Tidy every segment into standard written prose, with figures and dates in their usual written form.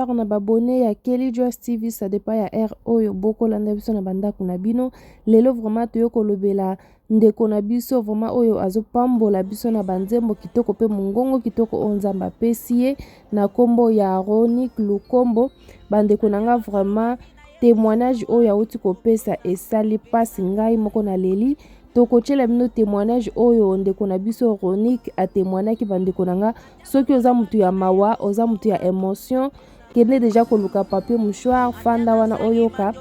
Bonsoir na ba abonnes ya Kelly Joyce TV, ça dépend ya heure oyo bokolanda biso na bandako na bino. Lelo vraiment toyo kolobela ndeko na biso vraiment oyo azopambola biso na banzembo kitoko pe mongongo kitoko oyo Nzambe apesi ye na kombo ya Ronick Lukombo. Bandeko na nga vraiment témoignage oyo awuti kopesa esali pasi ngai moko naleli. Tokotiela bino témoignage oyo ndeko na biso Ronick atémoignaki bandeko na nga. Soki oza mutu ya mawa, oza mutu ya emotion, kende deja koluka papier mouchoir, fanda wana oyoka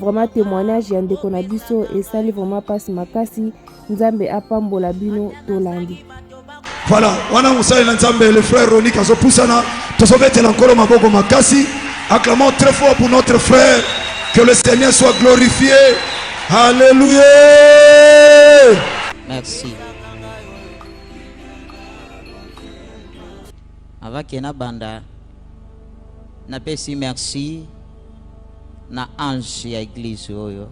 vraiment témoignage ya ndeko na biso esali vraiment pasi makasi. Nzambe apambola bino, tolandi. Voilà, wana mosali na Nzambe le frère Ronick azopusana, tozobetela Nkolo maboko makasi. Acclamons très fort pour notre frère, que le Seigneur soit glorifié. Alléluia. Merci. Avant que nabanda, napesi merci na ange ya église oyo,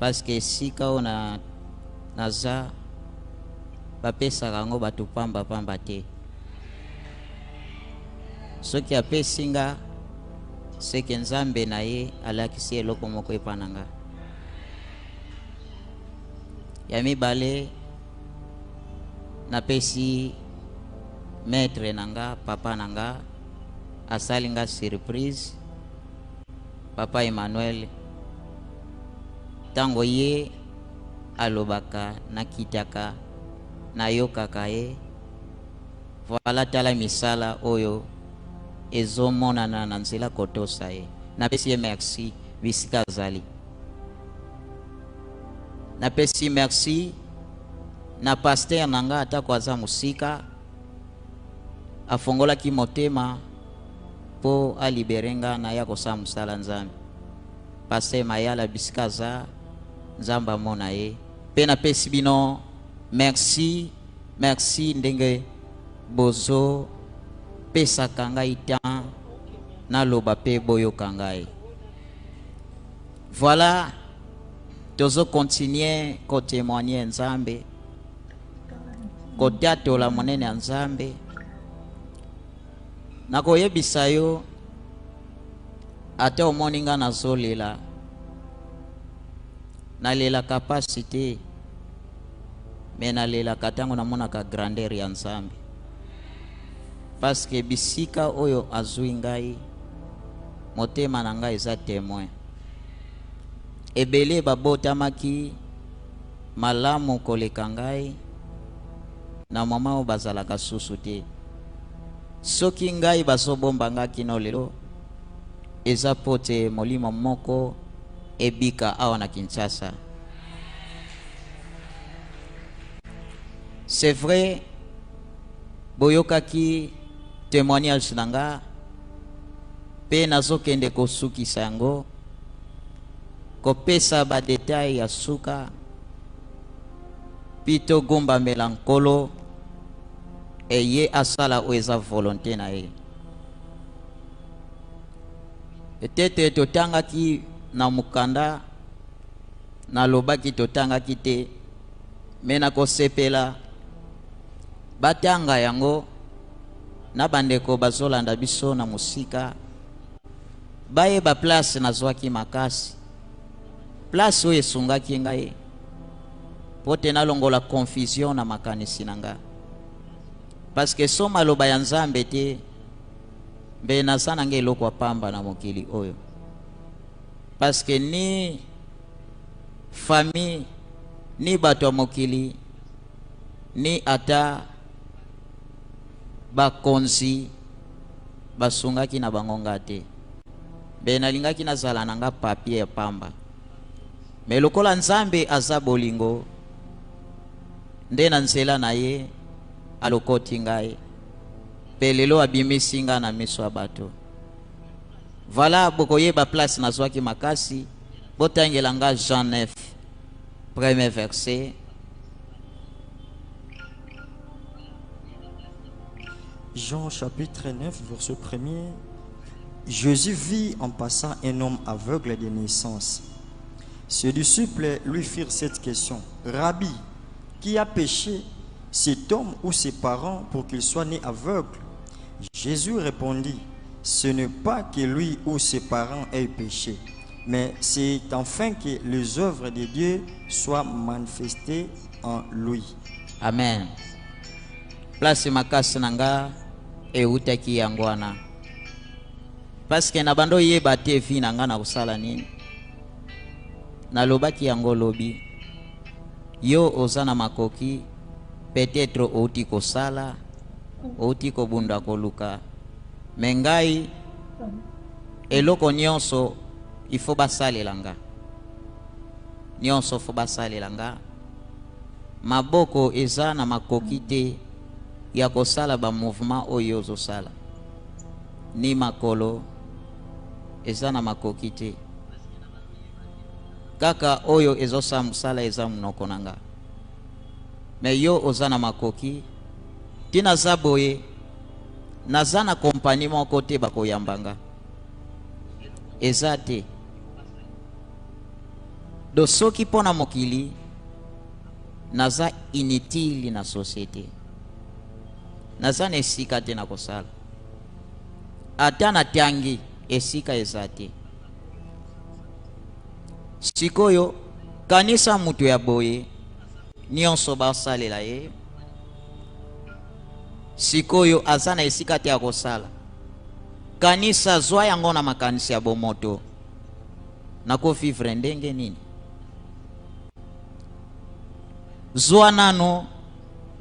parce que esika oyo na naza bapesaka yango bato pamba pamba te. Soki apesi nga, seke Nzambe na ye alakisi eloko moko epa na nga. Ya mibale, napesi maître na nga, papa na nga, asali nga surprise, papa Emmanuel. Tango ye alobaka, nakitaka, nayokaka ye. Voilà, tala misala oyo ezomonana na nzela kotosa ye. Napesi ye merci bisika azali. Napesi merci na pasteur na nga atako aza mosika, afongolaki motema po alibere nga na ya kosala mosala Nzambe. Pasteur Mayala bisika aza, Nzambe amona ye. Pe napesi bino merci, merci ndenge bozo pesaka ngai temps naloba pe boyoka ngai. Voilà, tozo continuer ko témoigner Nzambe, kotatola monene ya Nzambe. Nakoyebisa yo ata omoni nga nazolela, nalelaka pasi te, me nalelaka ntango namonaka grandeur ya Nzambe, parce que bisika oyo azwi ngai, motema na ngai eza témoin. Ebele babotamaki malamu koleka ngai na mama oyo bazalaka susu te. Soki ngai bazobomba nga kino lelo, eza po te molimo moko ebika awa na Kinshasa. C'est vrai, boyokaki témoignage na nga pe nazokende kosukisa yango, kopesa ba detail ya suka, pi togumbamela Nkolo e ye asala oyo eza volonté na ye. Peut-être totangaki na mokanda, nalobaki totangaki te, me nakosepela batanga yango na bandeko bazolanda biso na mosika, bayeba place nazwaki makasi, place oyo esungaki ngai po te nalongola confusion na makanisi na nga, parce que so maloba ya Nzambe te, mbe naza na nga eloko ya pamba na mokili oyo, parce que ni famille ni bato ya mokili ni ata bakonzi basungaki na bango nga te, mbe nalingaki nazala na nga papier ya pamba. Me lokola Nzambe aza bolingo, nde na nzela na ye alokoti ngai pe lelo abimisi nga na miso ya bato. Voilà, bokoyeba place nazwaki makasi. Botangela nga Jean 9 premier verset. Jean chapitre 9 verset 1er. Jésus vit en passant un homme aveugle de naissance. Ses disciples lui firent cette question: Rabbi, qui a péché, cet homme ou ses parents, pour qu'il soit né aveugle? Jésus répondit: Ce n'est pas que lui ou ses parents aient péché, mais c'est afin que les œuvres de Dieu soient manifestées en lui. Amen. Place makasi na nga eutaki yango wana. Parce que na bando yeba te vie na nga na kosala nini. Nalobaki yango lobi. Yo oza na makoki, peut-être outi kosala, outi kobunda koluka. Mais ngai eloko nyonso il faut basalela nga. Nyonso faut basalela nga. Maboko eza na makoki te ya kosala ba mouvement oyo ozosala. Ni makolo eza na makoki te. Kaka oyo ezosala mosala eza monoko na nga. Mais yo oza na makoki, tina za boye, naza na kompani moko te bakoyamba nga. Eza te. Do soki mpo na mokili naza inutile na société. Naza na esika te na kosala. Ata natangi esika eza te. Sikoyo kanisa mutu ya boye nyonso basalela ye, sikoyo aza na esika te ya kosala. Kanisa, zwa yango na makanisi ya bomoto, nakovivre ndenge nini? Zwa nano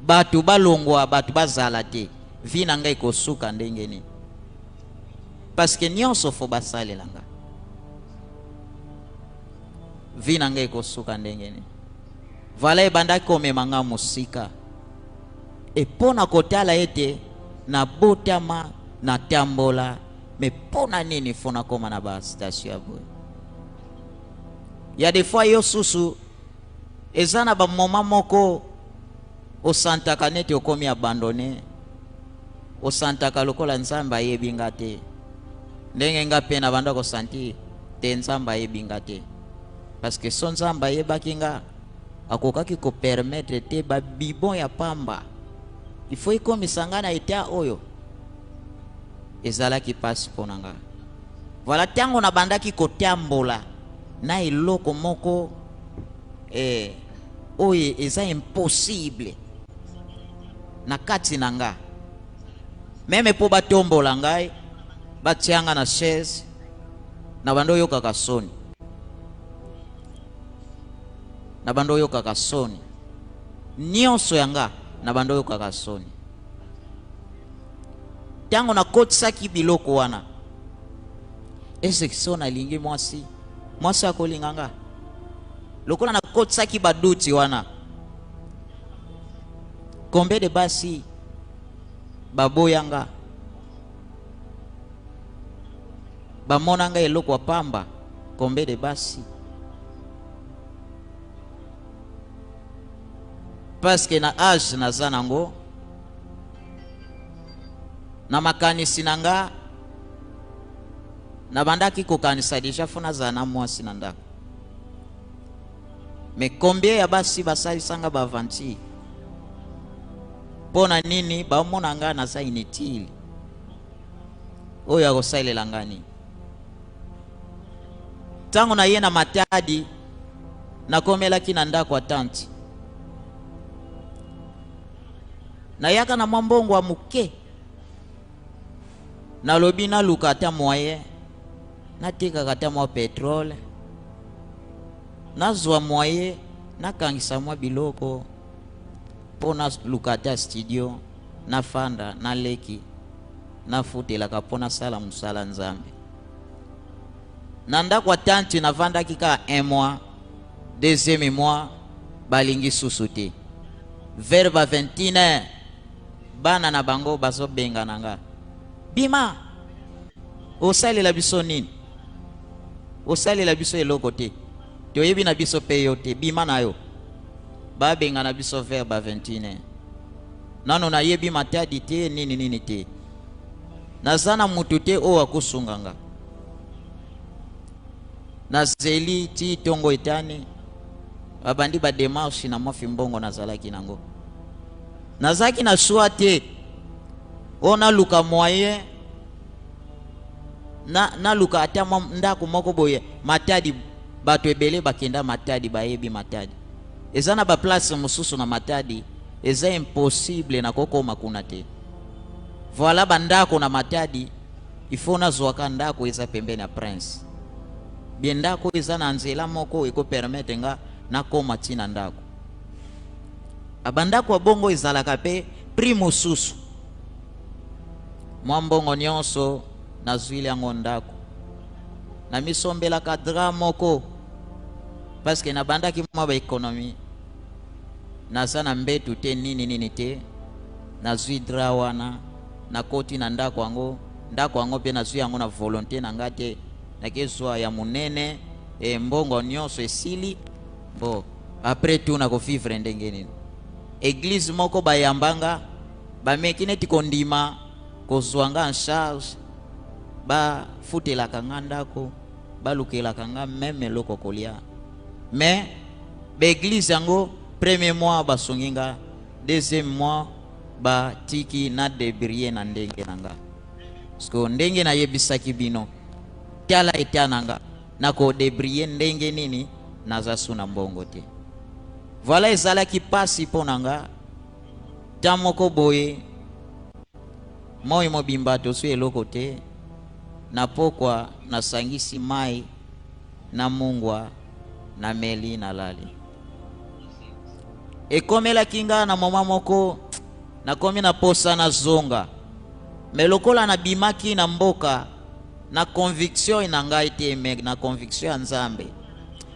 bato balongwa, bato bazala te, vie na ngai ekosuka ndenge nini? Parce que nyonso fo basalela nga, vie na ngai ekosuka ndenge nini? Vala ebandaki komema nga mosika e mpo na kotala ete nabotama natambola, me mpo na nini fo nakóma na ba station ya boye? Ya des fois yo susu eza na bamoma moko osantaka neti okomi abandonné, osantaka lokola Nzambe ayebi nga te. Ndenge nga mpe na banda kosentir te Nzambe ayebi nga te, parce que so Nzambe ayebaki nga, akokaki kopermettre te babibon ya pamba il faut ekomisa nga na etat oyo. Ezalaki mpasi mpo na nga. Voilà, ntango nabandaki kotambola na eloko moko oyo eza impossible na kati na nga, même mpo batombola ngai, batia nga na chaise, na bando oyokaka soni, na bando oyokaka soni nyonso ya nga, na bando oyokaka soni. Ntango nakotisaki biloko wana, eseke so nalingi mwasi, mwasi akolinga nga? Lokola nakotisaki baduti wana, combien de basi baboya nga, bamona nga eloko ya pamba? Combien de basi? Parce que na age naza nango, na makanisi na nga, nabandaki kokanisa deja fo nazala na mwasi na ndako. Mais combien ya basi basalisanga baaventure? Mpo na nini bamona nga naza inutile? Oyo akosalela nga nini? Ntango naye na Matadi, nakomelaki na ndako ya tante, nayaka na mwa mbongo ya moke, nalobi naluka ata moyen natekaka ata mwa petrole, nazwa moyen nakangisa mwa biloko mpo naluka ata studio, nafanda naleki nafutelaka mpo nasala mosala Nzambe. Na ndako ya tante navandaki kaka un mois, deuxième mois balingi susu te. Vers ba 21 heures bana na bango bazobengana nga: bima, osalela biso nini? Osalela biso eloko te, toyebi na biso mpe yo te, bima na yo. Babengana biso vers ba 21 heures. Nano nayebi Matadi te, nini nini te, naza na mutu te oyo akosunga nga. Nazeli ti ntongo etani, babandi badémarche na mwa mbongo nazalaki nango. Nazalaki na choix te oyo naluka moyen. Na naluka ata mwa ndako moko boye Matadi, bato ebele bakenda Matadi, bayebi Matadi. Eza na ba place mosusu na Matadi eza impossible na kokoma kuna te. Voilà ba ndako na Matadi, il faut nazwaka ndako eza pembeni ya Prince. Bien ndako eza na nzela moko eko permettre nga nakoma ti na ndako. Ba ndako ya bongo ezalaka pe prix mosusu. Mwa mbongo nionso nazuili yango ndako. Namisombelaka drap moko parce que nabandaki mwa ba economie. Naza na mbetu te nini nini te. Nazui drap wana nakoti na ndako yango, ndako yango pe nazui yango na volonte na nga te. Nake zua ya munene et mbongo nionso esili. Bon après tout nako vivre ndenge nini? Eglise moko bayamba nga. Bameki neti kondima kozua nga en charge, ba futelaka nga ndako, balukelaka nga meme eloko kolia. Mais ba eglise yango premier mois basungi nga, deuxième mois ba tiki na debrier na ndenge na nga. Parce que ndenge nayebisaki bino, tala etat na nga, nako debrier ndenge nini naza su na mbongo te. Voilà ezalaki pasi po na nga. Temps moko boye moi mobimba tozui eloko te, na pokwa nasangisi mayi na mungwa nameli nalali. Ekomelaki nga na moment moko nakomi na posa nazonga mais lokola nabimaki na mboka na conviction na ngai te mais na conviction ya Nzambe.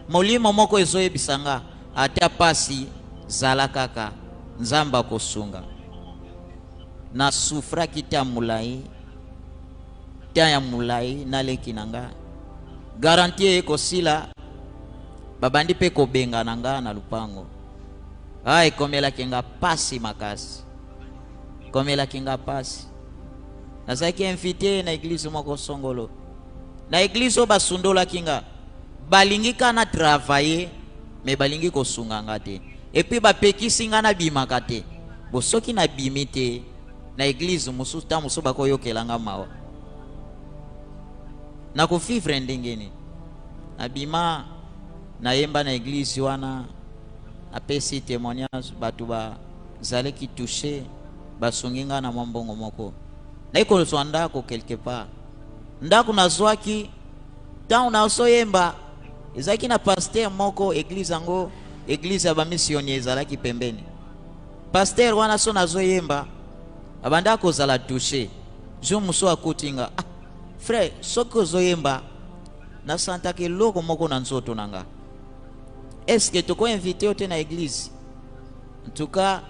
Molimo moko ezoyebisa nga ata pasi zala kaka nzambe akosunga. Na souffraki temps mulayi temps ya mulayi na leki na nga garantie eye kosila babandi pe kobengana nga na lupango ah ekomelaki nga pasi makasi ekomelaki nga pasi nazalaki invite na eglise moko songolo na eglise oyo basundolaki nga Balingi ka na travailler mais balingi kosunga nga te et puis bapekisi nga nabimaka te bo soki nabimi te na eglise mosusu ntango mosusu bakoyokela nga mawa nakovivre ndenge nini nabima nayemba na eglise wana napesi témoignage bato bazalaki touche basungi nga na mwa mbongo moko naye kozwa ndako quelque part ndako nazwaki Tango nazo yemba ezalaki na pasteur moko eglise yango eglise ya ba missionnaire ezalaki pembeni. Pasteur wana so nazo yemba abanda kozala touche. Jour mosusu akuti nga ah frère soki ozo yemba na santaka eloko moko na nzoto na nga. Est-ce que toko inviter yo te na eglise? En tout cas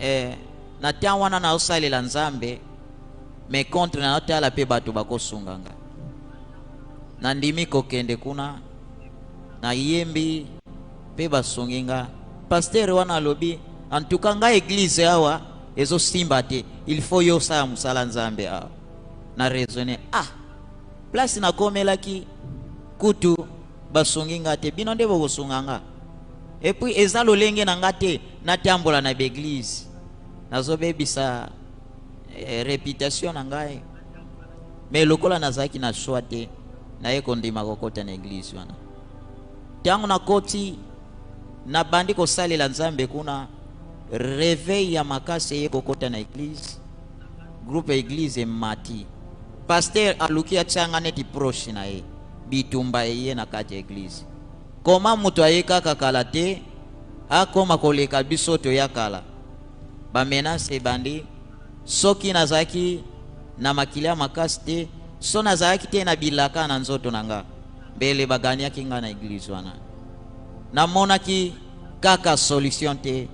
eh, na temps wana naosalela Nzambe mais contre na tala pe bato bakosunga nga nandimi kokende kuna nayembi pe basungi nga pasteur wana alobi en tout cas nga eglise awa ezosimba te il faut yo osala mosala nzambe awa na raisonne ah place nakomelaki kutu basungi nga te bino nde bokosunga nga epuis eza lolenge na nga te natambola na baeglise nazobebisa eh, reputation na ngai mais lokola nazalaki na choix te naye kondima kokota na eglise wana ntango nakoti nabandi kosalela nzambe kuna reveil ya makasi eye kokota na eglise groupe ya eglise emati pasteur aluki atyanga neti proche na ye bitumba eye na kati ya eglise koma moto aye kaka kala te akoma koleka biso toya kala Ba menaces ebandi soki nazalaki na makila ya makasi te so nazalaki te na bilaka na nzoto na nga mbele ba gagnaki nga na eglise wana namonaki kaka solution te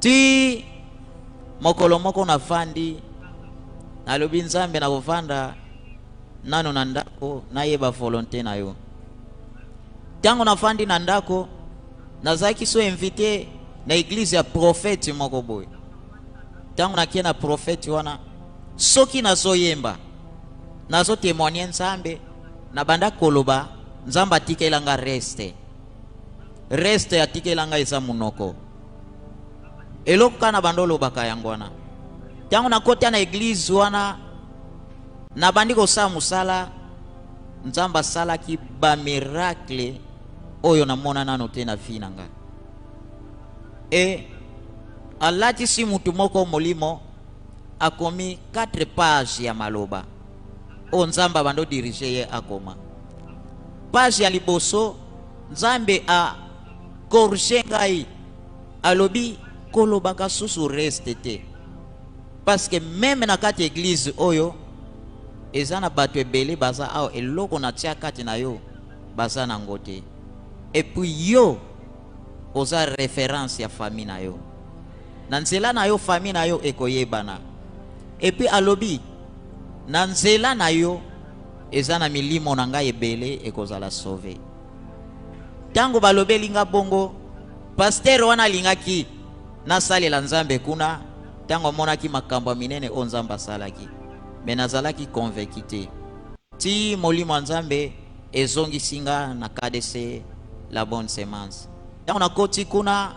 ti mokolo moko nafandi nalobi nzambe nakovanda nano na ndako nayeba volonte na yo ntango nafandi na ndako Nazalaki so invite na eglise ya prophète moko boye. Tango nakie na prophète wana, soki nazoyemba, nazo témoigner Nzambe, nabanda koloba, Nzambe atikela nga reste. Reste atikela nga eza munoko. Eloko kaka na banda olobaka yango wana. Tango nakota na eglise wana, Nabandi kosala mosala, Nzambe asalaki ba miracle oyo namona nano te na vie na nga. E alatisi mutu moko molimo, akomi 4 pages ya maloba oyo Nzambe abandi odirige ye akoma. Page ya liboso, Nzambe a corrige ngai, alobi kolobaka susu reste te. Parce que meme na kati eglise oyo eza na bato ebele baza awa, eloko na tia kati na yo baza nango te. Et puis yo oza reference ya famille na yo, na nzela na yo famille na yo ekoyebana. Et puis alobi na nzela na yo eza na milimo na ngai ebele ekozala sauve. Tango balobeli nga bongo, pasteur wana alingaki nasalela Nzambe kuna tango amonaki makambo ya minene oyo Nzambe asalaki, mais nazalaki convaincu te. Ti molimo ya Nzambe ezongisi nga na KDC la bonne semence. Tango nakoti kuna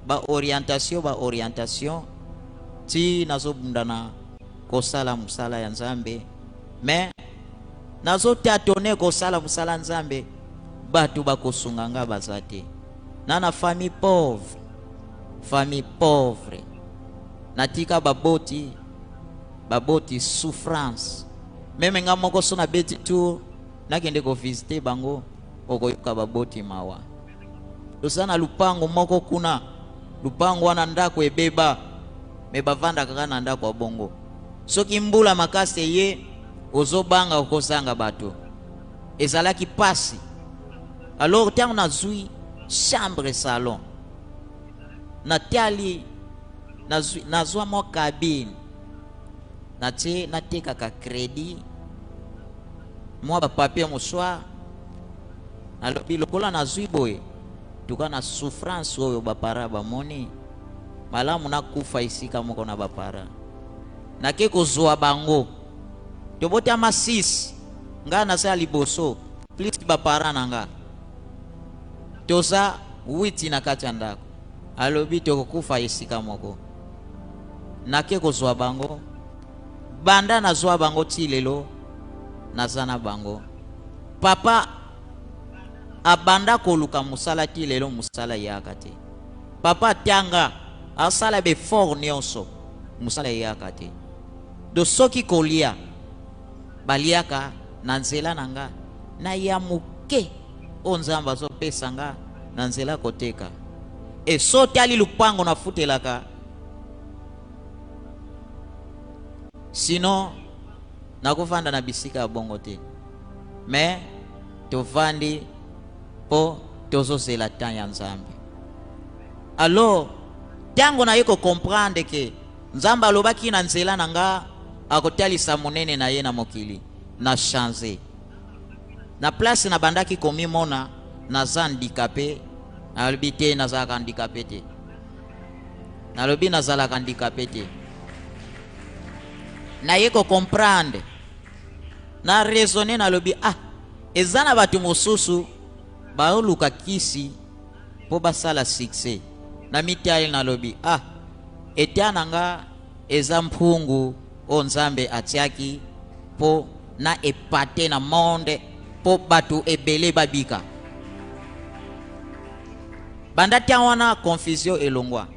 ba orientation ba orientation ti nazobundana kosala mosala ya Nzambe, mais nazo tatoner kosala mosala ya Nzambe, bato bakosunga nga baza te. Na na famille pauvre, famille pauvre, natika baboti, baboti souffrance. Meme nga moko so nabeti tour nakende ko visiter bango, okoyoka baboti mawa. Toza na lupango moko kuna, lupango wana ndako ebeba, me bavandaka kaka na ndako ya bongo. Soki mbula makasi eye, ozobanga okozanga bato. Ezalaki pasi. Alors tango nazui chambre salon, natali, nazui, nazwa mwa cabine, natie, natekaka credit, mwa ba papier mouchoir, nalobi lokola nazui boye, tuka na souffrance oyo ba parents bamoni, malamu nakufa esika moko na ba parents. Nake kozua bango, tobotama 6, nga naza ya liboso plus ba parents na nga toza 8 na kati ya ndako. Alobi tokokufa esika moko. Nake kozua bango, banda nazua bango ti lelo naza na bango. Papa abanda koluka mosala ti lelo mosala eyaka te. Papa atanga, asala ba effort nionso, mosala eyaka te. Donc soki kolia baliaka na nzela na nga na ya moke oyo Nzambe azopesa nga na nzela koteka. E so otali lupango nafutelaka, sinon nakofanda na bisika ya bongo te. Mais tovandi po tozozela temps ya Nzambe. Alors tango naye ko comprendre que Nzambe alobaki na nzela na nga akotalisa monene na ye na mokili, na changer. Na place na bandaki komimona naza handicape, nalobi te nazalaka handicape te. Nalobi nazalaka handicape te. Naye ko comprendre, na raisonner, nalobi ah, eza na bato mosusu baoluka kisi po basala succès. Na mitali nalobi ah, etat na nga eza mpungu oyo Nzambe atiaki po na epate na monde po batu ebele babika. Banda temps wana confusion elongwa.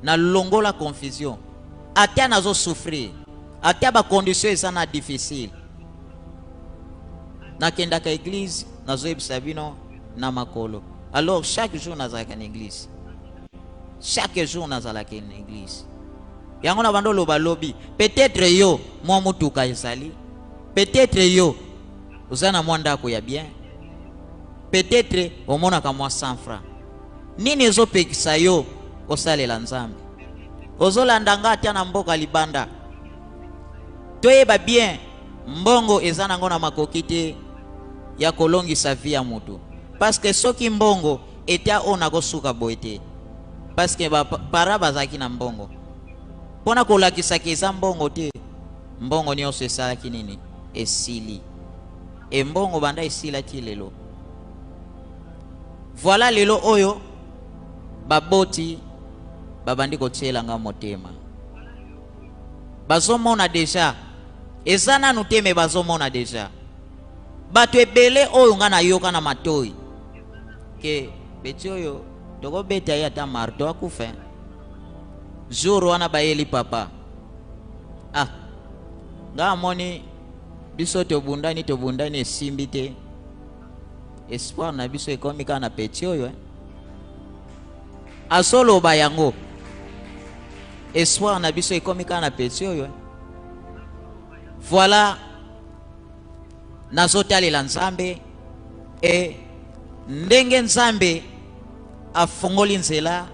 Na longola confusion. Ata nazo souffrir, ata ba conditions eza na difficile, nakendaka eglise, nazoyebisa bino na makolo. Alors chaque jour nazalaka na eglise, chaque jour nazalaka na eglise. Yango na bando loba lobi, peut-être yo mwa mutuka ezali, peut-être yo oza na mwa ndako ya bien, peut-être omonaka mwa 100 francs. Nini ezopekisa yo osalela Nzambe? Ozolanda nga ata na mboka libanda. Toyeba bien mbongo eza nango na makoki te ya kolongisa vie ya mutu, parce que soki mbongo eta oyo nakosuka boye te, parce que ba parents bazalaki na mbongo pona kolakisa ke eza mbongo te. Mbongo nionso esalaki nini? Esili. E mbongo banda esila ti lelo. Voilà lelo oyo baboti babandi kotiela nga motema, bazomona deja. Eza nanu te me bazomona deja. Bato ebele oyo nga nayoka na matoi ke petit oyo tokobeta ye ata marteau akufa. Jour wana bayeli papa. Ah, nga amoni biso tobundani tobundani esimbi te. Espoir na biso ekomi kaka na petit oyo eh. Azoloba yango. Espoir na biso ekomi kaka na petit oyo eh. Voilà, nazotalela Nzambe e ndenge Nzambe afongoli nzela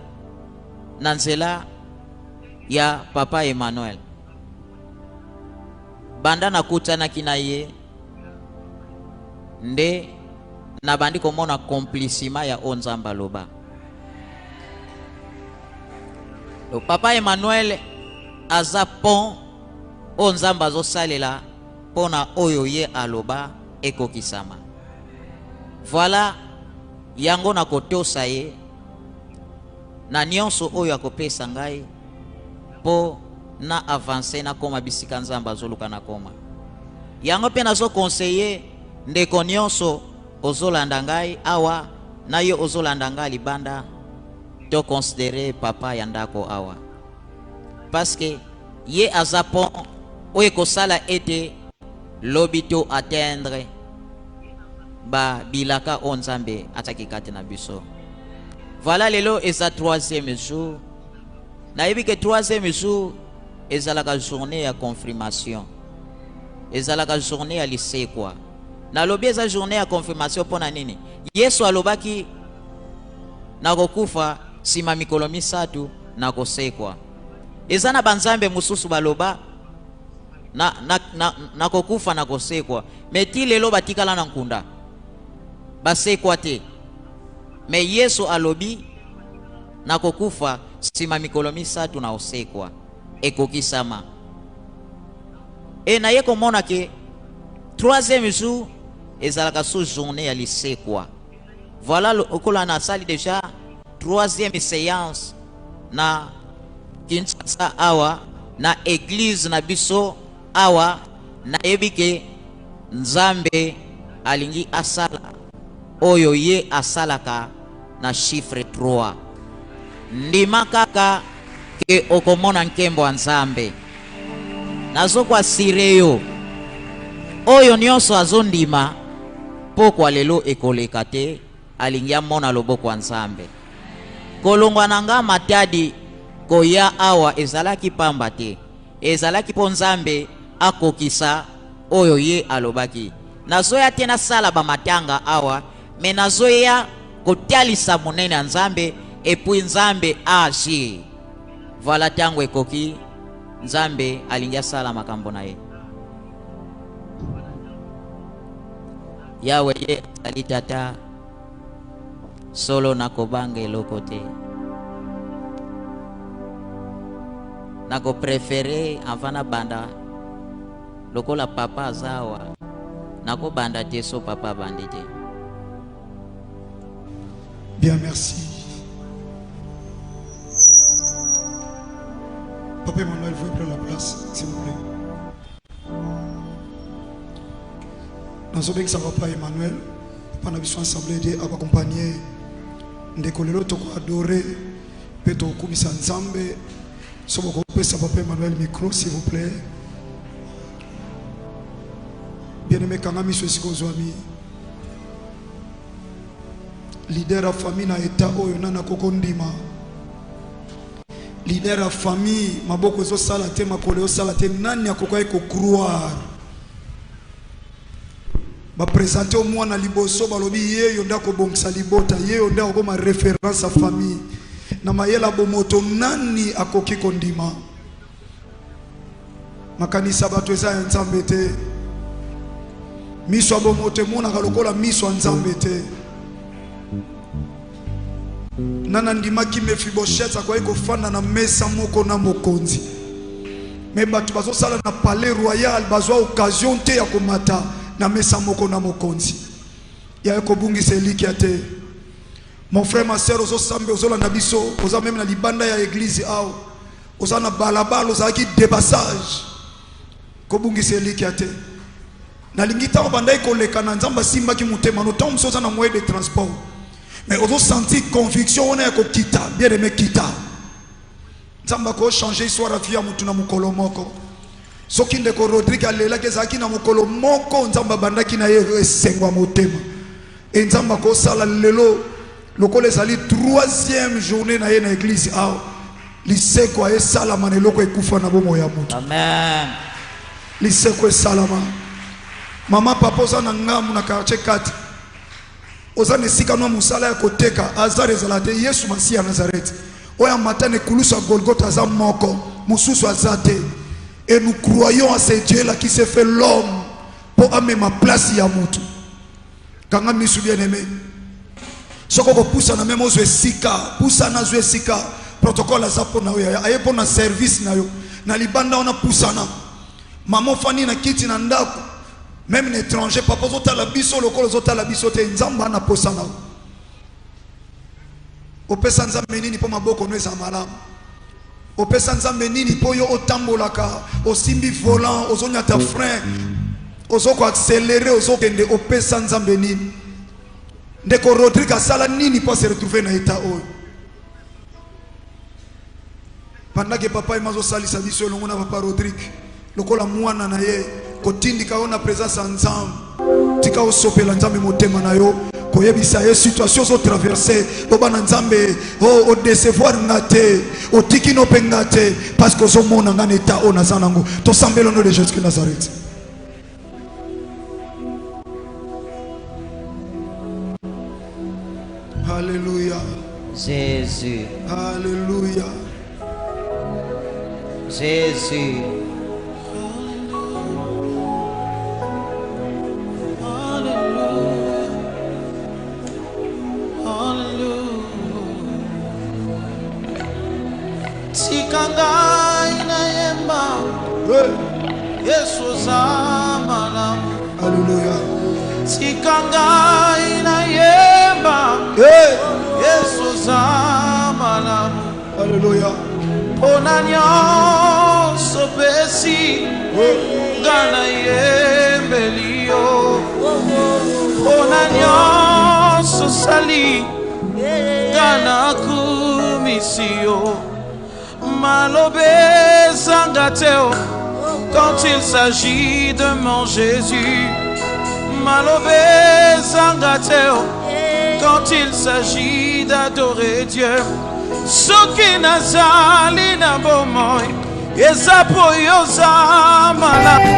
na nzela ya papa Emmanuel. Banda nakutanaki na ye nde nabandi komona accomplissement ya oyo Nzambe aloba. Donc, papa Emmanuel aza pont oyo Nzambe azosalela mpona oyo ye aloba ekokisama. Voilà, yango nakotosa ye na nyonso oyo akopesa ngai mpo na avance nakoma bisika Nzambe azoluka nakoma. Yango mpe nazo conseiller ndeko nyonso ozolanda ngai awa na yo ozolanda ngai libanda, to considérer papa ya ndako awa parce que ye aza pont oyo ekosala ete lobi to atteindre ba bilaka oyo Nzambe atiaki kati na biso. Voilà, lelo eza troisième jour. Nayebi ke troisième jour ezalaka journée ya confirmation, ezalaka journée ya lisekwa. Nalobi eza journée ya confirmation mpona nini? Yesu alobaki nakokufa nsima mikolo misato nakosekwa. Eza na banzambe mosusu baloba nakokufa nakosekwa, me ti lelo batikala na nkunda basekwa te. Me Yesu alobi nakokufa nsima mikolo misato na osekwa, ekokisama. E naye komona ke troisième jour ezalaka sous journée ya lisekwa. Voilà lokola nasali déjà troisième séance na Kinshasa awa na église na biso awa, nayebi ke Nzambe alingi asala oyo ye asalaka na chiffre 3. Ndima kaka ke okomona nkembo ya Nzambe. Nazokoasire yo oyo nyonso azondima pokwa lelo ekoleka te, alingi amona loboko ya Nzambe. Kolongwa na nga Matadi koya awa ezalaki pamba te, ezalaki mpo Nzambe akokisa oyo ye alobaki. Nazoya te nasala bamatanga awa, me nazoya kotalisa monene ya Nzambe et puis Nzambe agir. Voilà tango ekoki, Nzambe alingi asala makambo na ye. Yawe ye azali tata, solo nakobanga eloko te. Nakoprefere avant nabanda lokola papa aza awa, nakobanda te so papa abandi te. Bien, merci. Papa Emmanuel, vous prendre la place, s'il vous plaît. Nazobengisa papa Emmanuel, papa na biso assemblée de accompagner ndeko lelo toko adorer pe tokumisa Nzambe. So bokopesa papa Emmanuel micro, s'il vous plaît. Bien-aimé, kanga miso esika ozwami. Leader ya famille na état oyo nana koko ndima. Leader ya famille maboko ezosala te, makolo ezosala te, nani akokaki ko croire? Ba présenter au mwana liboso balobi ye yo nde akobongisa libota, ye yo nde akokoma référence ya famille. Na mayela bomoto nani akoki kondima? Makanisa bato eza ya Nzambe te. Miso ya bomoto emonaka lokola miso ya Nzambe te. Nana ndimaki Mephibosheth akoki kofanda na mesa moko na mokonzi. Me bato bazosala na palais royal bazwa occasion te ya komata na mesa moko na mokonzi. Ya kobungisa elikya te. Mon frère, ma sœur, ozosambe, ozolanda biso, oza meme na libanda ya église awa. Oza na balabala, ozalaki dépassage. Kobungisa elikya te. Nalingi ntango obandaki koleka na Nzambe asimbaki motema no, ntango mosusu oza na moyen de transport mais ozo sentir conviction wana ya kokita. Bien aimé, kita. Nzambe ako changer histoire ya vie ya mutu na mokolo moko. Soki ndeko Rodrigue alelaki, ezalaki na mokolo moko Nzambe abandaki na ye esengo ya motema. E Nzambe akosala lelo lokola ezali troisième journée na ye na église awa, lisekwa esalama na eloko ekufa na bomoi ya moto. Amen. Lisekwa esalama. Mama, papa, oza na ngambu na quartier 4, oza na esika nwa mosala ya koteka, hasard ezala te. Yesu Masiya ya Nazareth oyo amata na ekulusu ya Golgotha aza moko, mosusu aza te. Et nous croyons à ce Dieu là qui s'est fait l'homme mpo amema place ya motu. Kanga misu, bien aimé. Soki okopusana meme ozwa esika, pusana, azwa esika. Protocole aza mpo na yo, aye mpo na service na yo na libanda wana. Pusana, mama, ofandi na kiti na ndako, même na étranger, papa, ozotala biso lokola ozotala biso te, Nzambe ana posa na yo. Opesa Nzambe nini mpo maboko no eza malamu? Opesa Nzambe nini mpo yo otambolaka, osimbi volant, ozonyata frein, ozokoaccélérer, ozokende? Opesa Nzambe nini? Ndeko Rodrigue asala nini mpo ase retrouver na état oyo? Pendant que papa ema azosalisa biso elongo na papa Rodrigue lokola mwana na ye, kotindika yo na présence ya Nzambe, tika osopela Nzambe motema na yo, koyebisa ye situation ozotraverser. Loba na Nzambe: o odécevoir nga te, otiki no mpe nga te, parce que ozomona nga na état oyo naza nango. Tosambela au nom de Jésus Christ Nazareth. Alléluia. Jésus. Alléluia. Jésus. Hallelujah. Hallelujah. Tika ngai nayemba. Hey. Yesu oza malamu. Alléluia. Tika ngai nayemba. Hey. Yesu oza malamu. Alléluia. Mpona nyonso opesi nga, nayembeli yo. Mpona nyonso osali nga, nakumisi yo. Maloba ezanga te o, quand il s'agit de mon Jésus. Maloba ezanga te o, quand il s'agit d'adorer Dieu. Soki nazali na bomoi, eza po yo oza malamu.